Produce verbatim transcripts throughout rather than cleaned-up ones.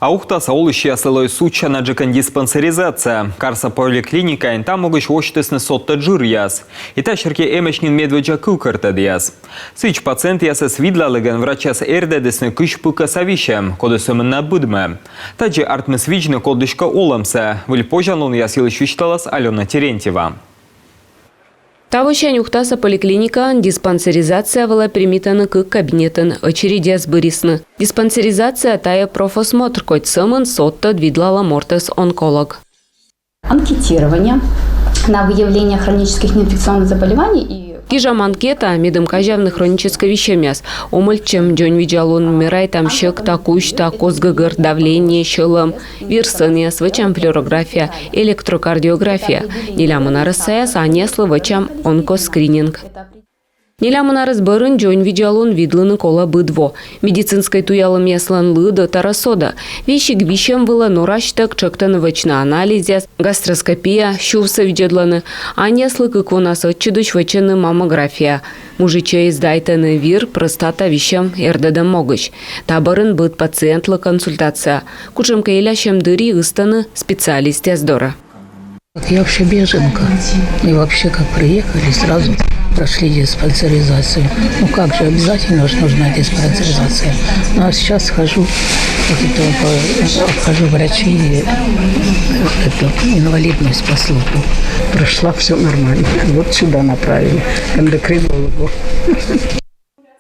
А Ухтаса олысьяслы лои сучанаджыкӧн диспансеризация. Карса поликлиникаын та могысь восьтісны содтӧд жыръяс. И та серти эмӧсь нин медводдза кывкӧртӧдъяс. Сідз, пациентъясӧс видлалігӧн врачьяс эрдӧдісны кызь пыкӧса висьӧм, коді сӧмын на быдмӧ. Тадзи артмис видзны кодлыськӧ олӧмсӧ. Выль позянлунъяс йылысь висьталас Алёна Терентьева. Тавосянь Ухтаса поликлиникаын диспансеризация вылӧ примитӧны кык кабинетын, ӧчередьяс бырисны. Диспансеризация — тайӧ профосмотр, кодь сӧмын содтӧд видлалӧ мортӧс онколог. Анкетирование на выявление хронических неинфекционных заболеваний и... Гижам анкета, медым казявны хроническӧй висьӧмъяс. Омӧльтчӧм, дзоньвидзалун, мерайтам сьӧкта, кузьта, кос гӧгӧр, давление, сьӧлӧм, вирсӧнъяс, вӧчам флюорография, электрокардиография. Нелямын арӧс саяс аньяслы вӧчам онкоскрининг. Нелямын арӧс бӧрын дзоньвидзалун видлыны колӧ быд во. Медицинскӧй туялӧмъяслӧн лыдӧ тара содӧ. Весиг висьӧм вылӧ норасьтӧг тшӧктӧны вӧчны анализъяс, гастроскопия, сювсӧ видзӧдлӧны. Аньяслы кык вонас ӧтчыдысь вӧчӧны маммография. Мужичӧйӧс сдайтӧны вир, простата висьӧм эрдӧдӧм могысь. Та бӧрын быд пациентлы консультация. Кутшӧмкӧ элясьӧм дырйи ыстӧны специалистъяс дорӧ. Я вообще беженка. И вообще, как приехали, сразу прошли диспансеризацию. Ну как же, обязательно же нужна диспансеризация. Ну а сейчас хожу, вот это, по- обхожу врачей, это, инвалидность по слуху. Прошла, все нормально. Вот сюда направили, к эндокринологу.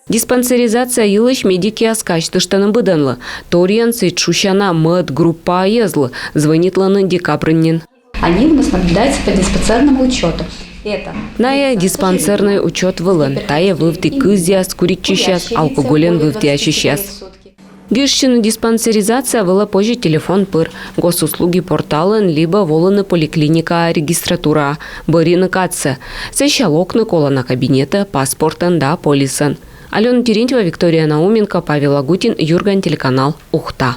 Диспансеризация йылысь медикъяс казьтыштӧны быдӧнлы. Торйӧн сідз шусяна мӧд группа йӧзлы звӧнитлӧны декабрын нин. Они у нас наблюдаются по диспансерному учету. Это... Найӧ диспансернӧй учёт вылын. Тайӧ вывті кызъяс, куритчысьяс, алкогольӧн вывтіасьысьяс. Гижсьыны диспансеризация вылӧ позьӧ телефон пыр, госуслуги порталын либӧ волыны поликлиникаӧ регистратураӧ, бӧрйыны кадсӧ. Сэсся локны колана кабинетӧ паспортӧн да полисӧн. Алёна Терентьева, Виктория Науменко, Павел Агутин, «Юрган» телеканал, Ухта.